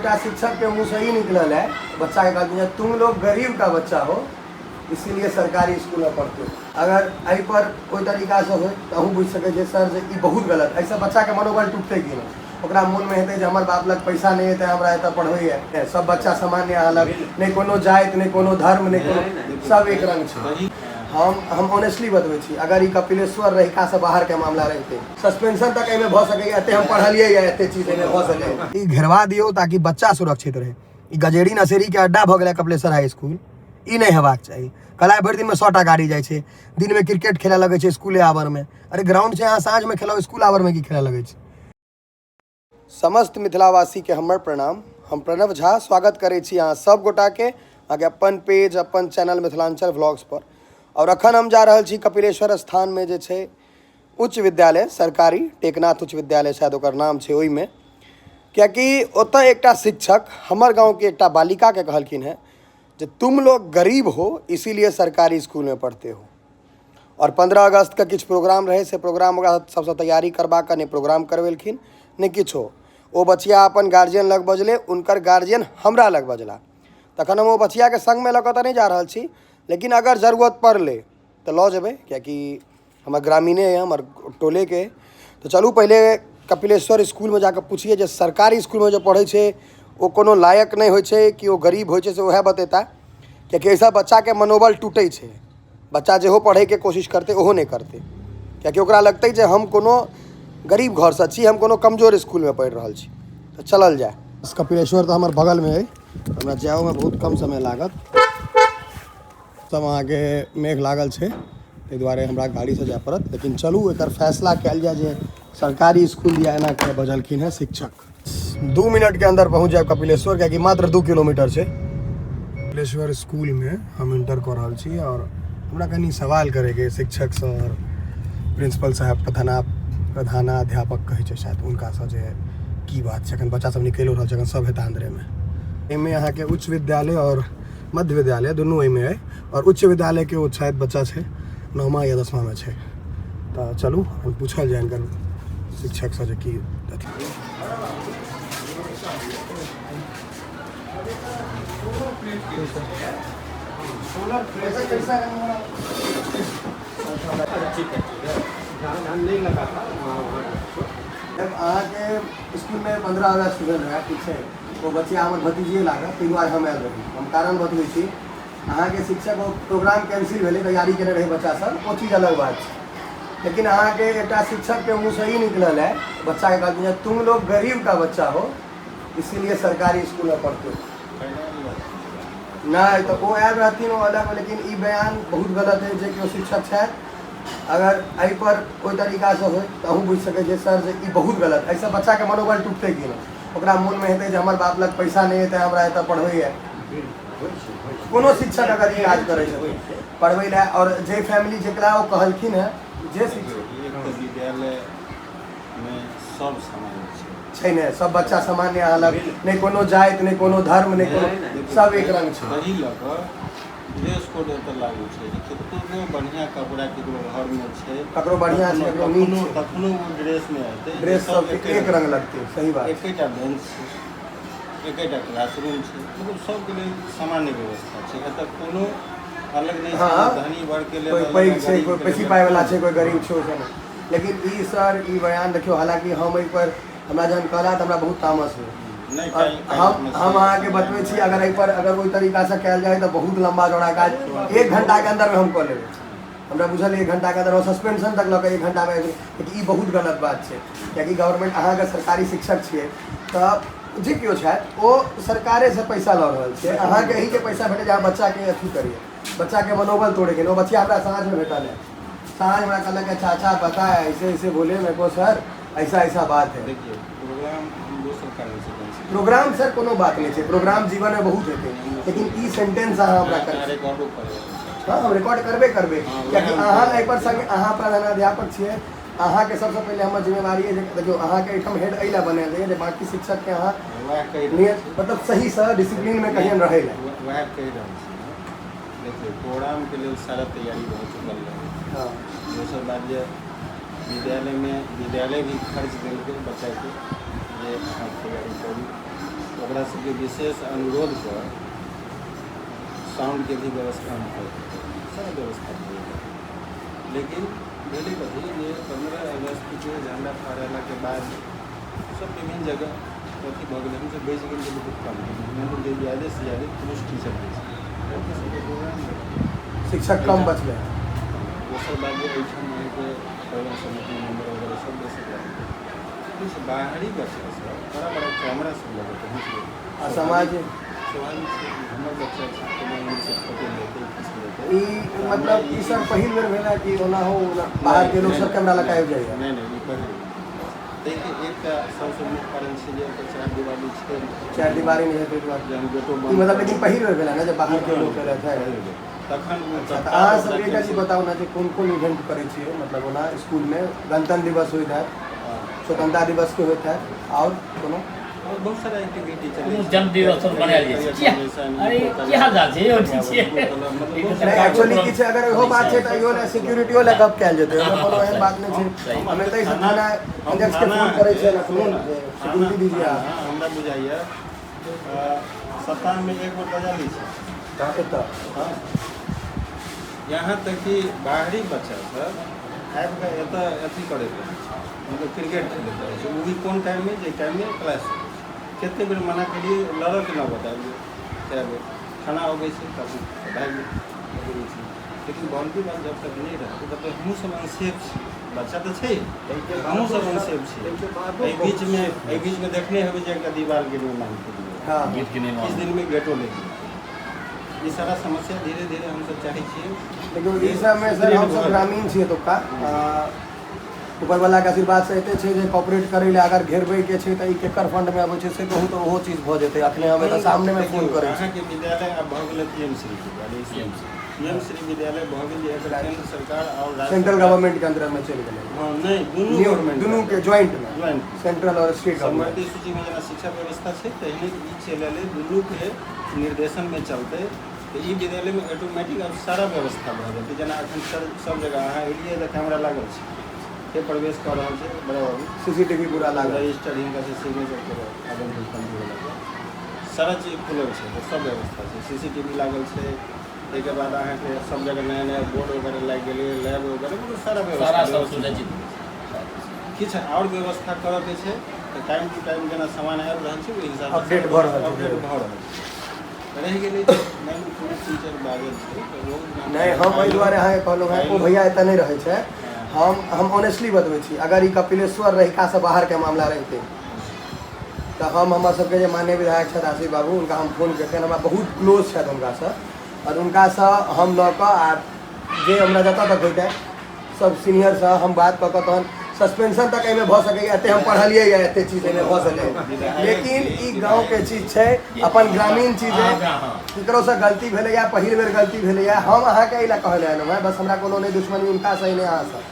एकटा शिक्षक के मुँह से ई निकलल है, बच्चा के कहलखिन जे तुम लोग गरीब का बच्चा हो इसीलिए सरकारी स्कूल में पढ़ते हो। अगर एहि पर ओहि तरीकासँ होइ तऽ अहूँ बुझि सकै छियै सर जे ई बहुत गलत, एहिसँ बच्चाके मनोबल टूटतै कि नहि? ओकरा मोनमे हेतै जे हमर बाप लग पैसा नहि हेतै, हमरा एतऽ पढ़बैए। सब बच्चा सामान्य अहाँ लग नहि कोनो जाति, नहि कोनो धर्म, नहि कोनो, सब एक रंग छै। हम ऑनेस्टली बतबै छी, अगर ई कपिलेश्वर रहिकासँ बाहरके मामला रहितै, सस्पेंशन तक एहिमे भऽ सकैए। एते हम पढ़लियै यऽ, एते चीज एहिमे भऽ सकैए। ई घेरवा दियौ ताकि बच्चा सुरक्षित रहै। ई गजेरी नसेरीके अड्डा भऽ गेलै कपिलेश्वर हाई स्कूल, ई नहि हेबाक चाही। कलाइ भरि दिनमे 100टा गाड़ी जाइ छै, दिनमे क्रिकेट खेलऽ लगै छै स्कूले आवरमे। अरे ग्राउंड छै, अहाँ साँझमे खेलाउ, स्कूल आवरमे की खेलऽ लगै छै? समस्त मिथिलावासीके हमर प्रणाम। हम प्रणव झा स्वागत करै छी अहाँ सब गोटाके अहाँके अपन पेज, अपन चैनल मिथिलांचल व्लॉग्स पर। और अखन हम जा रहल छी कपिलेश्वर स्थानमे जे छै उच्च विद्यालय, सरकारी टेकनाथ उच्च विद्यालय शायद ओकर नाम छै, ओहिमे। कियाकि ओतऽ एकटा शिक्षक हमर गाँवके एकटा बालिकाके कहलखिन हेँ जे तुम लोग गरीब हो इसीलिए सरकारी स्कूलमे पढ़ते हो। आओर 15 अगस्तके किछु प्रोग्राम रहै, से प्रोग्राम ओकरा सबसँ तैयारी करबा कऽ नहि प्रोग्राम करबेलखिन नहि किछो। ओ बचिया अपन गार्जियन लग बजलै, हुनकर गार्जियन हमरा लग बजला। तखन हम ओ बचियाके सङ्गमे लऽ कऽ तऽ नहि जा रहल छी, लेकिन अगर जरूरत पड़लै तऽ लऽ जेबै, किएकि हमर ग्रामीणे अइ, हमर टोलेके। तऽ चलू पहिले कपिलेश्वर इसकुलमे जाकऽ पुछियै जे सरकारी इसकुलमे जे पढ़ै छै ओ कोनो लायक नहि होइ छै कि ओ गरीब होइ छै, से वएह बतेता। किएकि एहिसँ बच्चाके मनोबल टूटै छै। बच्चा जेहो पढ़ैके कोशिश करतै ओहो नहि करतै, किएकि ओकरा लगतै जे हम कोनो गरीब घरसँ छी, हम कोनो कमजोर इसकुलमे पढ़ि रहल छी। तऽ चलल जाय। कपिलेश्वर तऽ हमर बगलमे अइ, हमरा जाइओमे बहुत कम समय लागत। सब अहाँके मेघ लागल छै, ताहि दुआरे हमरा गाड़ीसँ जाय पड़त। लेकिन चलू एकर फैसला कयल जाय जे सरकारी इसकुल या एना के बजलखिन हेँ शिक्षक। 2 मिनटके अन्दर पहुँच जायब कपिलेश्वर, कियाकि मात्र 2 किलोमीटर छै। कपिलेश्वर स्कूलमे हम इंटर कऽ रहल छी और हमरा कनि सवाल करैके शिक्षकसँ और प्रिंसिपल साहब, प्रधानाध्यापक कहै छै शायद हुनकासँ, जे की बात छै। एखन बच्चा सब निकलि रहल छै, एखन सब हेता अन्दरेमे। एहिमे अहाँके उच्च विद्यालय और मध्य विद्यालय दुनू एहिमे अइ, और उच्च विद्यालयके ओ शायद बच्चा छै 9वां या 10वांमे छै। तऽ चलू हम पूछल जाय हिनकर शिक्षकसँ जे की अथी। अहाँके इसकुलमे 15 अगस्त भेल रहै, ठीक छै? ओ बचिया हमर भतीजिए लागत, ताहि दुआरे हम आयल रही। हम कारण बतबै छी अहाँके। शिक्षक ओ प्रोग्राम कैंसिल भेलै, तैयारी केने रहै बच्चा सब, ओ चीज अलग बात छै। लेकिन अहाँके एकटा शिक्षकके मुँहसँ ई निकलल है, बच्चाके कहलखिन जे तुम लोग गरीब का बच्चा हो इसीलिए सरकारी स्कूलमे पढ़ते हो। नहि तऽ ओ आयल रहथिन ओ अलग, लेकिन ई बयान बहुत गलत है जे केओ शिक्षक छथि। अगर एहि पर ओहि तरीकासँ होइ तऽ अहूँ बुझि सकै छियै सर जे ई बहुत गलत, एहिसँ बच्चाके मनोबल टूटतै कि नहि? ओकरा मोनमे हेतै जे हमर बाप लग पैसा नहि हेतै, हमरा एतऽ पढ़बैए। कोनो शिक्षक अगर ई काज करै छै पढ़बै लए, आओर जे फैमिली जकरा ओ कहलखिन हेँ जे शिक्षक, विद्यालयमे सब समान छै छै ने? सब बच्चा सामान्य अहाँ लग नहि कोनो जाति, नहि कोनो धर्म, नहि कोनो, सब एक रंग छै। एहि लऽ कऽ ड्रेस कोड एतऽ लागू छै जे कतबो बढ़िआँ कपड़ा ककरो घरमे छै, ककरो बढ़िआँ छै, ककरो नीक छै, तखनो ओ ड्रेसमे हेतै। ड्रेस सबके एक रंग लगतै, सही बात। एकेटा बेंच छै, एकेटा क्लासरूम छै, मतलब सबके लेल सामान्य व्यवस्था छै। एतऽ कोनो अलग नहि छै, धनी वर्गके लेल कोई पैघ छै, कोई बेसी पाइवला छै, कोई गरीब छै, ओसभ नहि। लेकिन ई सर ई बयान देखियौ, हालाँकि हम एहिपर हमरा जहन कहला तऽ हमरा बहुत तामस भेल। हम अहाँके बतबै छी, अगर एहिपर अगर ओहि तरीकासँ कयल जाय तऽ बहुत लम्बा चौड़ा काज 1 घंटाके अन्दरमे हम कऽ लेबै। हमरा बुझल 1 घंटाके अन्दर सस्पेंशन तक लऽ कऽ 1 घंटामे। लेकिन ई बहुत गलत बात छै, कियाकि गवर्नमेंट, अहाँके सरकारी शिक्षक छियै तऽ जे केओ छथि ओ सरकारेसँ पैसा लऽ रहल छै। अहाँके एहिके पैसा भेटै जे अहाँ बच्चाके अथी करियै, बच्चाके मनोबल तोड़ैके। ओ बच्चा हमरा साँझमे भेटल है, साँझ हमरा कहलक चाचा पता है ऐसे ऐसे बोले मेरे को सर, ऐसा ऐसा बात है। देखिए प्रोग्राम हम दोसर कारण से कैंसिल प्रोग्राम सर कोनो बात नहि छै, प्रोग्राम जीवनमे बहुत हेतै, लेकिन ई सेंटेंस अहाँ हमरा कर रिकॉर्डो करबै। हँ, हम रिकॉर्ड करबे करबै, कियाकि अहाँ एहिपर संगे अहाँ प्रधानाध्यापक छियै। अहाँके सबसँ पहिले हमर जिम्मेवारी अइ जे देखियौ अहाँके एहिठाम हेड एहि लए बनायल जाइए जे बाँकी शिक्षकके अहाँ मतलब सहीसँ डिसिप्लीनमे कहियन रहै लए। वएह कहि रहल छी। देखियौ प्रोग्रामके लेल सारा तैयारी भऽ चुकल रहै। हँ। दोसर बात जे विद्यालयमे विद्यालय भी खर्च देलकै बच्चाके जे अहाँ तैयारी करू। ओकरा सबके विशेष अनुरोध पर साउंडके भी व्यवस्था हम कऽ सारा व्यवस्था भऽ गेल। लेकिन भेलै कथी जे 15 अगस्तके झण्डा फहरेलाके बाद सब विभिन्न जगह अथी भऽ गेलै। हमसब बचि गेलियै बहुत कम, मानि लिअ ज्यादेसँ ज्यादे पुरुष टीचर बचि गेलै, सबके प्रोग्राम शिक्षक कम बचलै। दोसर बात जे एहिठाम अहाँके प्रबंध समिति मेम्बर वगैरह सब बैसैत रहै, किछु बाहरी बच्चा सब बड़ा बड़ा कैमरा सब लऽ कऽ पहुँच गेल। आ समाज स्वाभाविक छै, हमर बच्चा छै, कोनो एंगलसँ फोटो लेतै, किछु लेतै। ई मतलब ई सर पहिल बेर भेला कि ओना हो बाहरके लोक सब कैमरा लऽ कऽ आबि जाइए? नहि नहि, ई पहिल बेर। ताहिके एकटा सबसँ मुख्य कारण छै जे एतऽ चार दिवाली छै। चारि दिवारी नहि है ताहि दुआरे जहन गेटो ई बंद मतलब लेकिन पहिल बेर भेला ने जे बाहरके लोक एलथि है? पहिल बेर। तखन अच्छा, तऽ अहाँ सब एकटा चीज बताउ ने जे कोन कोन इवेंट करै छियै? मतलब ओना स्कूलमे गणतंत्र दिवस होइत हैत, स्वतंत्रता दिवसके होइत हैत, आओर कोनो और बहुत सारा एक्टिविटी चलै कोनो छै। जन्मदिवस सब मनायल जाइ छै। किया? अरे की हाल चाल छै यौ? ठीक छियै? नहि, एक्चुअली की छै, अगर इहो बात छै तऽ इहो लए सिक्योरिटियो लए गप कयल जेतै, ओहिमे कोनो एहन बात नहि छै। हम हम एतै से थाना थाना अध्यक्ष के फोन करै छियै सुनू ने, जे सिक्योरिटी दीजिए आप। हमरा बुझाइए सप्ताहमे एक बेर बजा लै छै एतऽ। हँ, यहाँ तक कि बाहरी बच्चा सब आबि कऽ एतऽ अथी करैत रहै छै, मतलब क्रिकेट खेलैत रहै छै। ओ भी कोन टाइममे? जे टाइममे क्लास होइ छै। कतेक बेर मना केलियै, लड़ऽके नौबत आबि गेल। कए बेर खाना अबै छै तब भागि गेल छै। लेकिन बाउंड्री वाल जब तक नहि रहतै तब तक हमहूँ सब अनसेफ छी। बच्चा तऽ छै, हमहूँ सब अनसेफ छी। एहि बीचमे देखने हेबै जे एकटा दीवारके निर्माण केलियै। गेटके निर्माण। किछु दिनमे गेटो लागि जेतै। ई सारा समस्या धीरे धीरे हमसब चाहै छियै। देखियौ, ई सबमे सर हमसब ग्रामीण छियै एतुक्का। ऊपरवलाके आशीर्वादसँ एते छै जे कॉपरेट करै लए अगर घेरबैके छै तऽ ई केकर फंडमे अबै छै से कहू तऽ ओहो चीज भऽ जेतै। अखने हम एतऽ सामनेमे फोन करै छी। अहाँके विद्यालय आब भऽ गेलै पी एम श्री विद्यालय। पी एम श्री विद्यालय भऽ गेल जे एकर केंद्र सरकार आओर राज्य सेंट्रल सरकार गवर्नमेंटके अंदरमे चलि गेलै। हँ, नहि, दुनू गवर्नमेंट। दुनूके ज्वाइंटमे। ज्वाइंट। सेंट्रल आओर स्टेट गवर्नमेंट। समवर्ती सूचीमे जेना शिक्षा व्यवस्था छै तहिने ई चलि एलै। दुनूके निर्देशनमे चलतै तऽ ई विद्यालयमे ऑटोमेटिक आब सारा व्यवस्था भऽ जेतै। जेना एखन सब जगह अहाँ एलियै तऽ कैमरा लागल छै, के प्रवेश कऽ रहल छै, बड़ा बाबू। सीसीटीवी पूरा लागल। रजिस्टर हिनका से सिग्नेचर के आदान प्रदान, सारा चीज खुलल छै तऽ सब व्यवस्था छै। सीसीटीवी लागल छै। ताहिके बाद अहाँके सब जगह नया नया बोर्ड वगैरह लागि गेलै, लैब वगैरह, मतलब सारा व्यवस्था सारा सब व्यवस्थित। सुसज्जित। किछु आओर व्यवस्था करऽके छै तऽ टाइम टू टाइम जेना सामान आबि रहल छै, ओहि हिसाबसँ अपडेट भऽ रहल छै। अपडेट भऽ रहल छै। रहि गेलै जे मानि लिअ कोनो टीचर बाजल छै तऽ ओ नहि, हम एहि दुआरे अहाँके कहलहुँ हेँ, ओ भैया एतऽ नहि रहै छै। हम ऑनेस्टली बतबै छी, अगर ई कपिलेश्वर रहिकासँ बाहरके मामला रहितै तऽ हम हमर सबके जे माननीय विधायक छथि आशीष बाबू, हुनका हम फोन करितनि। हमरा बहुत क्लोज छथि हुनकासँ आओर हुनकासँ हम लऽ कऽ आ जे हमरा जतऽ तक होइतै सब सीनियरसँ हम बात कऽ कऽ तहन सस्पेंशन तक एहिमे भऽ सकैए। एते हम पढ़लियै यऽ, एते चीज एहिमे भऽ सकैए। लेकिन ई गाँवके चीज छै, अपन ग्रामीण चीज है। ककरोसँ गलती भेलैए, पहिल बेर गलती भेलैए। हम अहाँके एहि लए कहै लए एलहुँ हेँ, बस हमरा कोनो नहि दुश्मनी हुनकासँ नहि अहाँसँ।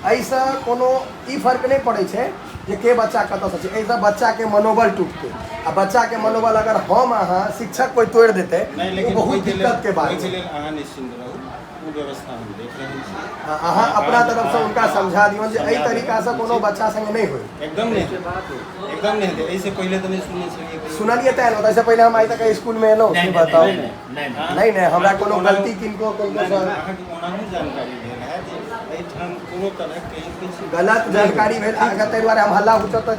एहिसँ कोनो ई फर्क नहि पड़ै छै जे के बच्चा कतऽसँ छै। एहिसँ बच्चाके मनोबल टूटतै आ बच्चाके मनोबल अगर हम अहाँ शिक्षक कोइ तोड़ि देतै नहि, ओ लेकिन बहुत ओहिके लेल दिक्कतके बात ओहिके छै। लेल अहाँ निश्चिन्त रहू, ओ व्यवस्था हम देख रहल छी। हँ, अहाँ अपना तरफसँ हुनका समझा दियौन जे एहि समझा तरीकासँ देबै। कोनो बच्चा सङ्गे नहि होइ। एकदम नहि हेतै, एकदम नहि हेतै। एहिसँ पहिले तऽ नहि सुनने छलियै कहियो। सुनलियै तऽ एलहुँ, ताहिसँ पहिले हम आइ तक एहि स्कूलमे एलहुँ से बताउ? नहि नहि। नहि नहि, हमरा कोनो गलती किनको नहि, किनकोसँ नहि, अहाँके ओनाहु जानकारी भेल है जे एहिठाम कोनो तरहक कहीं किछु गलत जानकारी भेल अगर, ताहि दुआरे हम हल्ला हुच्चर तऽ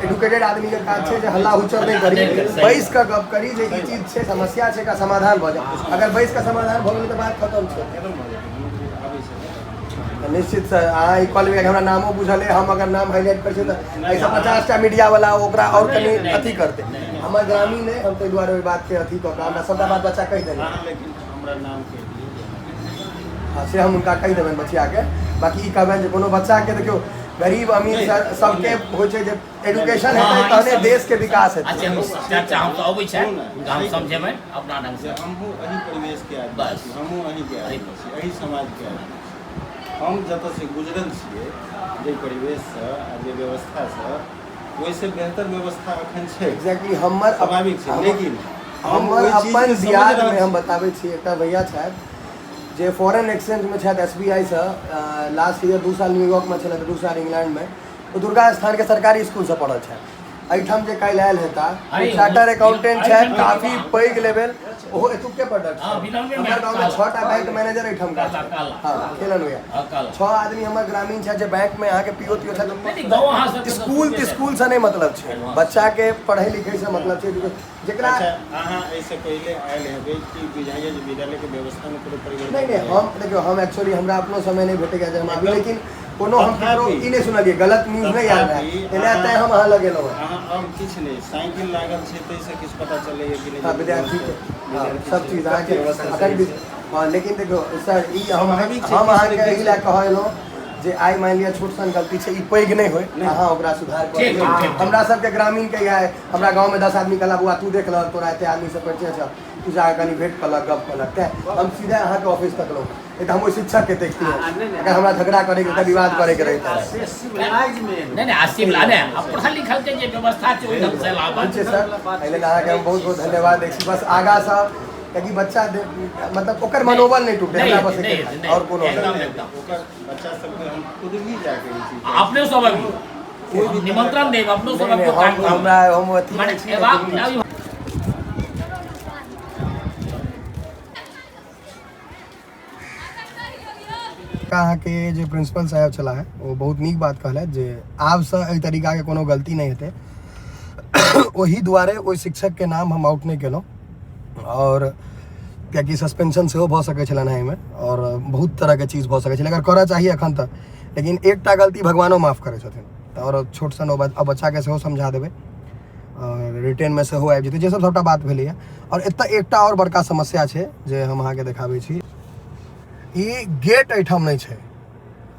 एडुकेटेड आदमीके काज छै जे हल्ला हुच्चर नहि करी, बैस कऽ गप करी जे ई चीज छै, समस्या छै, एकर समाधान भऽ जाय। अगर बैस कऽ समाधान भऽ गेलै तऽ बात खतम छै। एकदम भऽ जेतै, आबै छै। तऽ निश्चित सर, अहाँ ई कहलियै, हमरा नामो बुझल अइ। हम अगर नाम हाईलाइट करै छियै तऽ एहिसँ 50टा मीडिया वाला ओकरा आओर कनि अथी करतै। हमर ग्रामीण अइ, हम ताहि दुआरे ओहि बातके अथी कऽ कऽ हमरा सभटा बात बच्चा कहि देने। अहाँ लेकिन हमरा नाम कहि दियौ जे हँ, से हम हुनका कहि देबनि बचियाके। बाकी ई कहबनि जे कोनो बच्चाके, देखियौ, गरीब अमीर नहि, सर सबके नहि। होइ छै जे एडुकेशन हँ, हेतै ई तहने देशके विकास अच्छा हेतै। हम चर्चा हमसब अबै छै, सुनू ने, हुनका हम समझेबनि अपना जे ढङ्गसँ। हमहूँ एही परिवेशके आदमी बस। छी, हमहूँ अहीँके आदमी छी, एही समाजके आदमी छी। हम जतऽसँ गुजरल छियै, जाहि परिवेशसँ आ जे व्यवस्थासँ, ओहिसँ बेहतर व्यवस्था एखन छै। एग्जैक्टली, हमर स्वाभाविक छै, लेकिन हम हमर ओहि चीजके अपन समझ रहल दियादमे हम छी। बताबै छी, एकटा भैया छथि जे फॉरेन एक्सचेंजमे छथि एसबीआई सँ। लास्ट ईयर 2 साल न्यूयॉर्कमे छलथि, 2 साल इंग्लैंडमे। ओ दुर्गा स्थानके सरकारी स्कूलसँ पढ़ल छथि। एहिठाम जे काल्हि आयल हेता अरे, चार्टर अकाउंटेंट छथि एहिठाम काफी पैघ लेवल, ओहो एतुके प्रोडक्ट। हाँ, बिलम्बे में हमर गाँव में काला। 6टा बैंक मैनेजर एहिठाम का काला, काला। हाँ, खेलन भैया। हाँ, काला। 6 आदमी हमर ग्रामीण छथि जे बैंक में अहाँके पीओ तीओ छथि। नहीं, नहीं, गाँव अहाँ सबके तऽ स्कूल सुनते स्कूल से नहीं मतलब छै, हाँ। बच्चा के पढ़ै लिखै से मतलब छै जेकरा। अच्छा, अहाँ एहिसँ पहिले आयल हेबै कि बुझाइए जे विद्यालयके व्यवस्थामे कोनो परिवर्तन? नहीं नहीं, हम देखियौ, हम एक्चुअली हमरा अपनो समय नहीं भेटैया जे हम आबी, एकदम। लेकिन कोनो हम केकरो तथापि- ई नहीं सुनलियै, गलत न्यूज नहीं आयल रहै, तथापि एना तैं हम अहाँ लग एलहुँ हँ। अहाँ आओर किछु नहि, साइकिल लागल छै ताहिसँ किछु पता चलैए कि नहि? हाँ, विद्यार्थी के, हाँ, विद्यार्थी सब छै, चीज अहाँके व्यवस्था अखन सही भी छै। हाँ, लेकिन देखियौ सर, ई हम स्वाभाविक छै, हम किछु अहाँके ने एहि लए किछु। कहऽ एलहुँ जे आइ मानि लिअ छोट सन गलती छै, ई पैघ नहि होय, नहि। अहाँ ओकरा सुधार कऽ ठीक, दियौ। ठीक, ठीक। हमरा सबके ग्रामीण के इएह अइ, हमरा गाँवमे 10 आदमी कहलक, बौआ तू देख लह, तोरा एते आदमीसँ परिचय छह, तू जाकऽ कनि भेंट कऽ लह, गप कऽ लह, तैं हम सीधे अहाँके ऑफिस तक एलहुँ, नहीं तऽ हम ओहि शिक्षकके देखतियै आ, नहि, नहि। अगर हमरा झगड़ा करैके रहतै, विवाद करैके रहितै। से सिविलाइज में नहीं नहीं, आ शिमला नहीं, आ पढ़ल लिखल के जे व्यवस्था छै ओहि ढंग से लाबऽ। ठीक छै सर, एहि लेल अहाँके हम बहुत बहुत धन्यवाद दै छी। बस आगाँसँ कियाकि बच्चा मतलब ओकर मनोबल नहि टूटे, नहि हमरा बस नहि एके नहि, आओर कोनो एकदम नहि। एकदम। ओकर बच्चा सबके हम खुद भी जाके ई चीज अपने सब अभी हम निमंत्रण देब, अपनो सब नहि, नहि, अभी हम हमरा हम अथी माने नहि छी, एबाक लेकिन अभी अहाँके जे प्रिंसिपल साहेब छलाह है, ओ बहुत नीक बात कहलथि जे आबसँ एहि तरीकाके कोनो गलती नहि हेतै। ओहि दुआरे ओहि शिक्षकके नाम हम आउट नहि केलहुँ, आओर कियाकि सस्पेंशन सेहो भऽ सकै छलनि हेँ एहिमे, आओर बहुत तरहके चीज भऽ सकै छलै अगर करऽ चाही एखन तक। लेकिन एकटा गलती भगवानो माफ करै छथिन, तऽ आओर छोट सन ओ बच्चाके सेहो समझा देबै, आओर रिटर्नमे सेहो आबि जेतै, जे सब सभटा बात भेलैए। आओर एतऽ एकटा आओर बड़का समस्या छै जे हम अहाँके देखाबै छी। ई गेट एहिठाम नहि छै,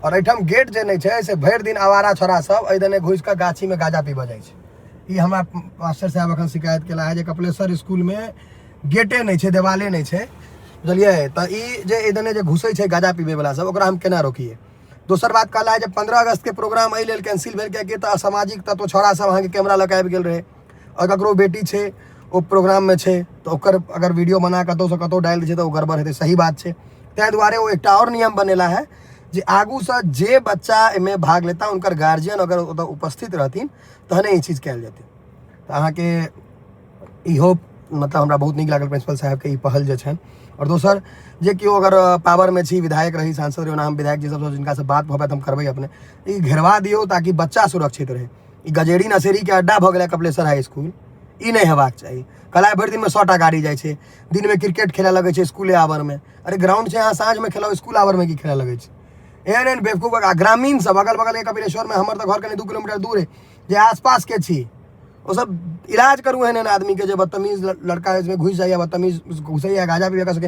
आओर एहिठाम गेट जे नहि छै से भरि दिन आवारा छोड़ा सब एहि दने घुसि कऽ गाछीमे गाजा पीबऽ जाइ छै। ई हमरा मास्टर साहब एखन शिकायत केला है जे कपिलेश्वर स्कूलमे गेटे नहि छै, देवाले नहि छै, बुझलियै? तऽ ई जे एहि दने जे घुसै छै गाजा पीबैवला सब, ओकरा हम केना रोकियै? दोसर बात कहला है जे 15 अगस्तके प्रोग्राम एहि लेल कैंसिल भेल कियाकि तऽ असामाजिक तत्व छौड़ा सब अहाँके कैमरा लऽ कऽ आबि गेल रहै, आओर ककरो बेटी छै ओ प्रोग्राममे छै तऽ ओकर अगर वीडियो बना कतहुसँ कतहु डालि दै छै तऽ ओ गड़बड़ हेतै, सही बात छै। ताहि दुआरे ओ एकटा आओर नियम बनेला है जे आगूसँ जे बच्चा एहिमे भाग लेता हुनकर गार्जियन अगर ओतऽ उपस्थित रहथिन तहने ई चीज कयल जेतै। तऽ अहाँके इहो मतलब हमरा बहुत नीक लागल प्रिंसिपल साहबके ई पहल जे छनि। आओर दोसर जे केओ अगर पावरमे छी, विधायक रही, सांसद रही, ओना हम विधायक जी सबसँ जिनकासँ बात भऽ पायत हम करबै अपने, ई घेरवा दियौ ताकि बच्चा सुरक्षित रहै। ई गजेरी नशेरीके अड्डा भऽ गेलै कपिलेश्वर हाई स्कूल, ई नहि हेबाक चाही। कलाइ भरि दिनमे 100टा गाड़ी जाइ छै, दिनमे क्रिकेट खेलऽ लगै छै स्कूले आवरमे। अरे ग्राउंड छै, अहाँ साँझमे खेलाउ, स्कूल आवरमे की खेलऽ लगै छै? एहन एहन बेवकूफ आ ग्रामीण सब अगल बगलके कपिलेश्वरमे, हमर तऽ घर कनि 2 किलोमीटर दूर है, जे आसपासके छी ओ सब इलाज करू एहन एहन आदमीके जे बदतमीज लड़का इसमे घुसि जाइए, बदतमीज घुसैए गाजा पीबे कऽ सके,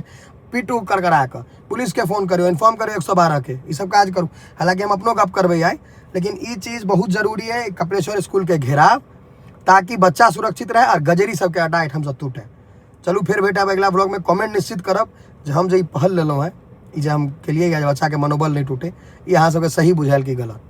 पीटू करकरा कऽ, पुलिसके फोन करियौ, इन्फॉर्म करियौ 112के, ई सब काज करू। हालाँकि हम अपनो गप करबै आइ, लेकिन ई चीज बहुत जरूरी है कपिलेश्वर स्कूलके घेराव, ताकि बच्चा सुरक्षित रहे और गजेरी सबके अड्डा एहिठामसँ टूटे। चलू फेर भेटब अगिला ब्लॉगमे। कमेंट निश्चित करब जे हम जे ई पहल लेलहुँ हेँ, ई जे हम केलियै जे बच्चाके मनोबल नहि टूटे, ई अहाँ सबके सही बुझायल कि गलत?